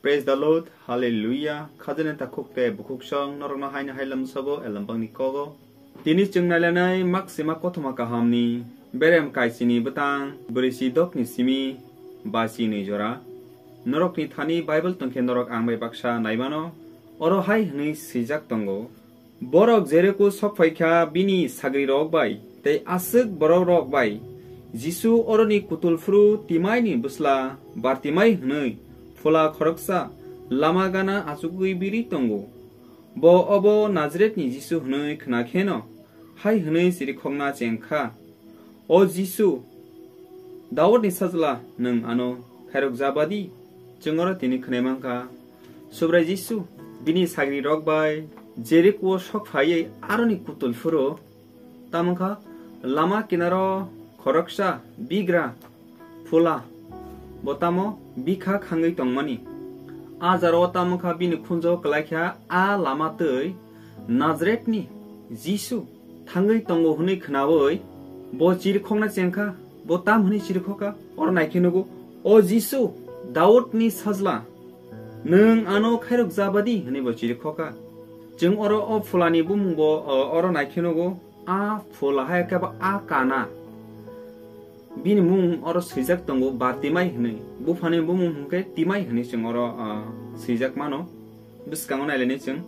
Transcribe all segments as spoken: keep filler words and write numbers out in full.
Praise the Lord, Hallelujah. Khajani takhuk tei bukhuk song norokno haino hai lamsabo elambangni kogo. Tini chwng nailanai maksima kothoma kahamni berem kaisini bwtang brisi dokni simi basi nwi jora. Norokni thani Bible tongkhe norok ang bai baksa naimano. Oro hai hwnwi swijak tongo. Borok Jeriko sok phai kha bini sagrirok bai tei aswk borokrok bai. Jisu oroni kutul phuru Timaini bwsla Bartimai hwnwi phola khoroksa lama gana achugwi biri tongo. Bo obo Nazaretni Jisu hwnwi khna kheno hai hwnwi chirikhokna cheng kha, "O Jisu, Daudni Sajla, nwng ano khairok jabadi?" Chwng oro tini khwnai mankha, Subrai Jisu bini sagrirok bai Jeriko sok phaiwi aroni kutul phuru, tamo wngkha lama kinaro khoroksa bigra phola, bo tamo bikha khangwi tongmani. A jora o tamo wngkha bini khunjo kwlai kha a lama twi Nazaretni Jisu thangwi tongo hwnwi khnaui bo chirikhokna cheng kha. Bo tam hwnwi chirikhok kha? Oro nai khe nugo, "O Jisu, Daudni Sajla, nwng ano khairok jabadi?" hwnwi bo chirikhok kha. Chwng oro o phulani bumung bo, o, oro nai khe nugo, a phula hai khe bo a kana. Bini mung oro swijak tongo Bartimai hwnwi. Buphani bumung hwnkhe Timai hwnwi chwng oro, o, swijak mano. Bwskango nailainai chwng,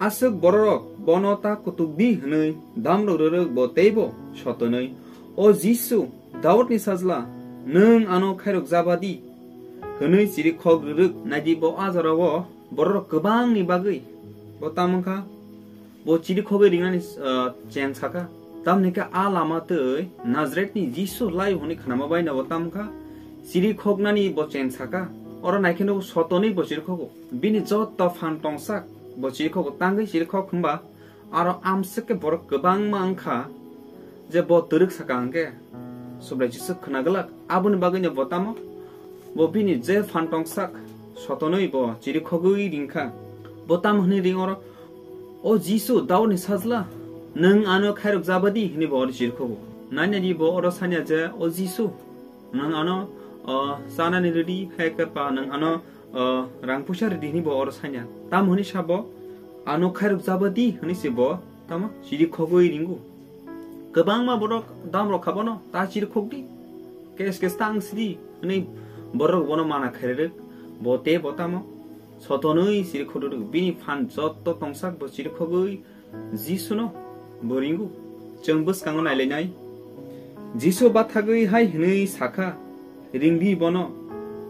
aswk bororok bono ta kutuk di hwnwi damrok rwrwk bo teibo sotonwi, "O Jisu, Daudni Sajla, nwng ano khairok jabadi?" hwnwi chirikhok rwrwk. Naidi bo a jorao bororok kwbangni bagwi bo tamo wngkha, bo chirikhogwi ringnani, ah, cheng saka. Tamni khe a lama twi Nazaretni Jisu lai hwnwi khnama baino bo tamo wngkha, chirikhoknani bo cheng saka. Oro nai khe nugo sotonwi bo chirikhogo. Bini joto phan tongsak bo chirikhok, tangwi chirikhok hwnba aro amswk khe borok kwbangma wngkha je bo twrwk saka hwnkhe Subrai Jisu khna glak. Aboni bagwino bo tamo, bo bini je phan tongsak sotonwi bo chirikhogwi ringkha. Bo tamo hwnwi ring oro, "O Jisu, Daudni Sajla, nwng ano khairok jabadi?" hwnwi bo oro chirikhogo. Nainani bo oro sanya je, "O Jisu, nwng ano, o, chanani rwdi, hai khe pa nwng ano, o, rang puisa rwdi," hwnwi bo oro sanya. Tamo hwnwi sa bo, "Ano khairok jabadi?" hwnwi se bo tamo chirikhogwi ringo. Kwbangma borok damrok kha bono, "Ta chirikhokdi, kes kes ta wng sidi," hwnwi borok bono mana khairwrwk. Bo tei bo tamo sotonwi chirikhorwrwk. Bini phan joto tongsak bo chirikhogwi Jisuno bo ringo. Chwng bwskango nailainai. Jisu bathagwi hai hwnwi sakha, "Ringdi bono."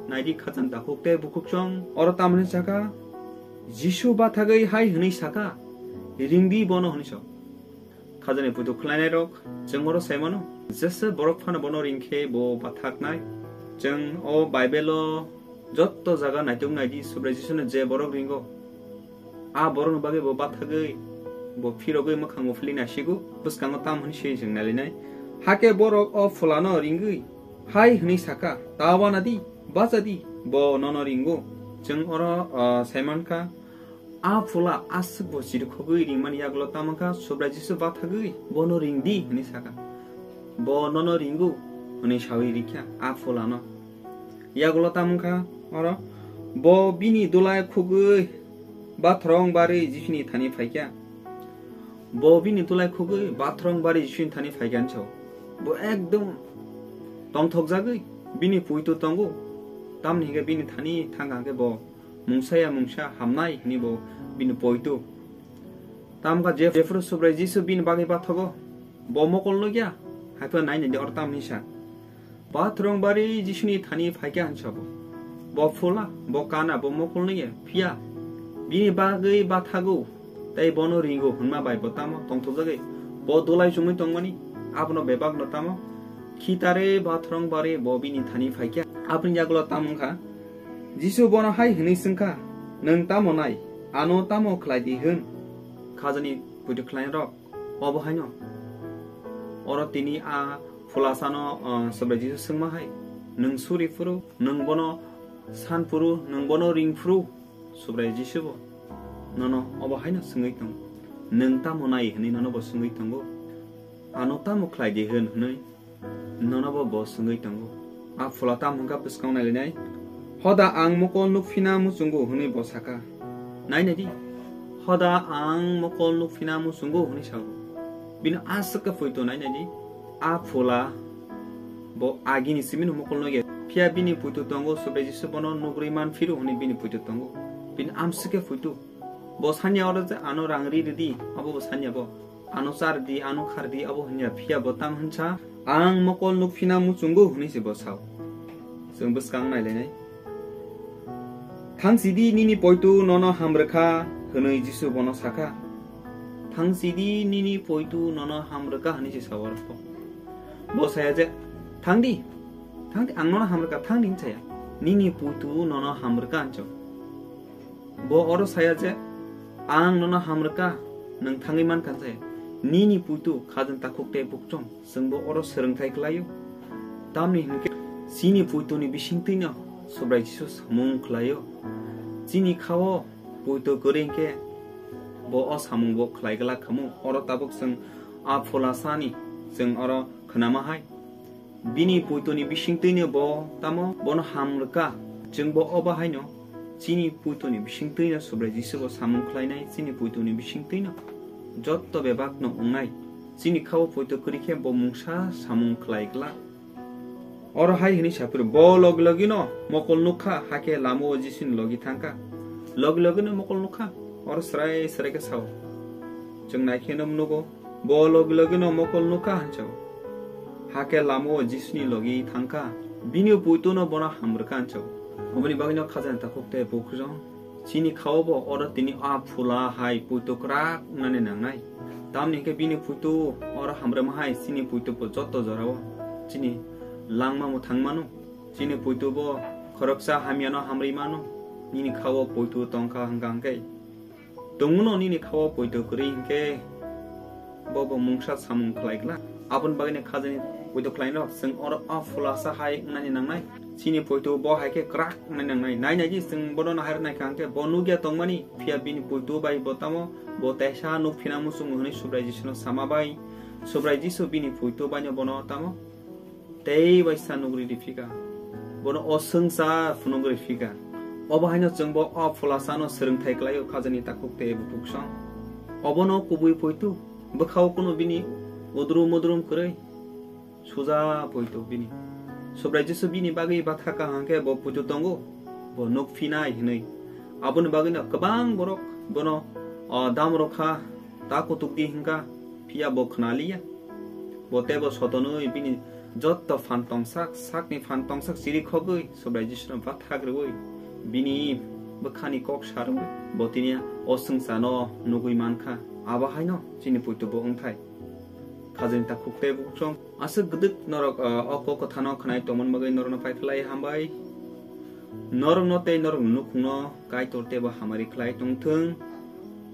Naidi khajani takhuk tei bukhuk song oro tamoni sakha, Jisu bathagwi hai hwnwi sakha, "Ringdi bono," hwnwi sa. Khajani puitu khlainairok chwng oro saimano, jesa borok phano bono ringkhe bo bathaknai. Chwng o Bible-o Jotto jaga naituk naidi, Subrai Jisuno je borok ringo, a borokni bagwi bo bathagwi, bo phirogwi mwkhang uphilwi naisigo, bwskango tam hwnwi se chwng nailainai. Hakhe borok o pholano ringwi hai hwnwi sakha, "Ta wana di, bacha di, bo nono ringo." Chwng oro, ah, saimankha, a phola aswk bo chirikhogwi ringmani yagulo tamo wngkha, Subrai Jisu bathagwi, "Bono ringdi," hwnwi sakha. "Bo nono ringo," hwnwi saui rikha a pholano. Yagulo tamo wngkha oro, bo bini dulai khugwi bathrong barwi Jisuni thani phaikha. Bo bini dulai khugwi bathrong barwi Jisuni thani phaikha hinwi sao. Bo ekdom tongthokjagwi bini puitu tongo. Tamni hwnkhe bini thani thangkha hwnkhe bo mungsa ya mungsa hamnai hwnwi bo bini puitu. Tamkha je-, jephru Subrai Jisu bini bagwi bathogo, bo mokol nukya, haiphano nainai di oro tamni sa. Bathrong barwi Jisuni thani phaikha hinwi sabo. Bo phola, bo kana, bo mokol nukya, phiya bini bagwi bathago, tei bono ringo hwnma bai bo tamo tongthokjagwi bo dulai chumui tongmani, abono bebakno tamo khitare bathrong barwi bo bini thani phaikha. Aboni yagulo tamo wngkha, Jisu bono hai hwnwi swngkha, "Nwng tamo nai? Ano tamo khlai di hwn?" Khajani puitu khlainai rok, obo haino. Oro tini a phulasano, uh, Subrai Jisu swngma hai, "Nwng suri phuru, nwng bono san phuru, nwng bono ring phuru?" Subrai Jisu bo nono obo haino swngwi tongo. "Nwng tamo nai?" hwnwi nono bo swngwi tongo. "Ano tamo khlai di hwn?" hwnwi nono bo, bo swngwi tongo. A phula tamo hwnkha bwskang nailainai. Hoda ang mokol nukphina muchungo hwnwi bo sakha. Nai nai di. Hoda ang mokol nukphina muchungo hwnwi sao. Bini aswk khe poito nai nai di. A phula bo agini simi no mokol nukya. Phiya bini poito tongo, Subrai Jisu bono nugri man phiro hwnwi bini poito tongo. Bini amswk khe poito. Bo sanya oro je ano rang ri ridi, abo bo sanya bo. Ano char di, ano khar di, abo hwnya, phiya bo tam hwnsa, ang mokol nukphina muchungo hwnwi se bo sao. Chwng bwskang nailainai. Thang sidi nini poito nono hamrwkha hwnwi Jisu bono sakha. Thang sidi nini poito nono hamrwkha hwnwi se sao aro. Bo saya je, thang di, thang di, ang nono hamrwkha, thang di hwn saya. Nini poito nono hamrwkha hwnsa. Bo oro saya je, ang nono hamrwkha, nwng thangwi mankha hwn saya. Nini poito khajang takhuk tei bukchong, chwngbo oro swrwngthai khlaio. Tamni hwnkhe chini poitoni bisingtwino Subrai Jisu samung khlaio. Chini khao poito kwrwi hwnkhe bo o samungbo khlai glak khamu. Oro tabuk chwng a phulasani chwng oro khnama hai. Bini poitoni bisingtwino bo tamo bono hamrwkha. Chwngbo obo haino chini poitoni bisingtwino Subrai Jisu bo samung khlainai, chini poitoni bisingtwino jotto bebakno wngnai. Chini khao poito kwrwi khe bo mungsa samung khlai glak. Oro hai hwnwi sa phiro, bo logi logino mokol nukha, hakhe lama-o Jisuni logi thangkha. Logi logino mokol nukha, oro srai srai khe sao. Chwng nai khe no nugo, bo logi logino mokol nukha hwnsa. Hakhe lama-o Jisuni logi thangkha, bini poitono bono hamrwkha hwnsa. Oboni bagwino khajani takhuk tei bukhukjong. Chini khao bo oro tini a phula hai poito kwrak wngnani nangnai. Tamni hwnkhe bini poito oro hamrwma hai chini poito bo joto jorao chini langma mwthang mano. Chini poito bo khoroksa hamyano hamrwi mano. Nini khao poito tongkha hwnkha hwnkhe tongwno nini khao poito kwrwi hwnkhe bo bo mungsa samung khlai glak. Aboni bagwino khajani poito khlainai rok, chwng oro a phulasa hai wngnani nangnai. Chini poito bo hai khe kwrak wngnani nangnai. Nai nai di, chwng bono nahar nai kha hwnkhe bo nukya tongmani, phiya bini poito bai bo tamo bo teisa nukphina muchungo hwnwi Subrai Jisuno sama bai. Subrai Jisu bini poito baino bono tamo tei waisa nugri riphika. Bono o swngchar phunugri phika. Obo haino chwngbo o phulasano swrwngthai khlaio khajani takhuk tei bukhuk song. Obono kubui poito, bwkhao kuno bini udrum mudrum kwrwi, suja poito bini. Subrai Jisu bini bagwi batha kaham khe bo poito tongo, bo nukphinai hwnwi. Aboni bagwino kwbang borok bono, o, dam rokha, ta kutuk di hwnkha, phiya bo khna liya. Bo teibo sotonwi bini jotto phan tongsak, sakni phan tongsak chiri khogwi Subrai Jisuno bathak rwui, bini bwkhani kok sa rwui, bo tini o swngcharno nugui mankha. Abo haino chini poito bo wngthai. Khajani takhuk tei bukhuk aswk gwdwk norok, o, o kok kwthano khwnai tongmani bagwi norokno paikhlai hambai. Norokno tei norokni nukhungno Kaitor teibo hamari khlai tongthwng.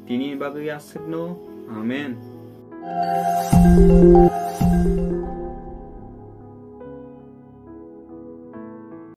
Tinini bagwi aswkno. Amen.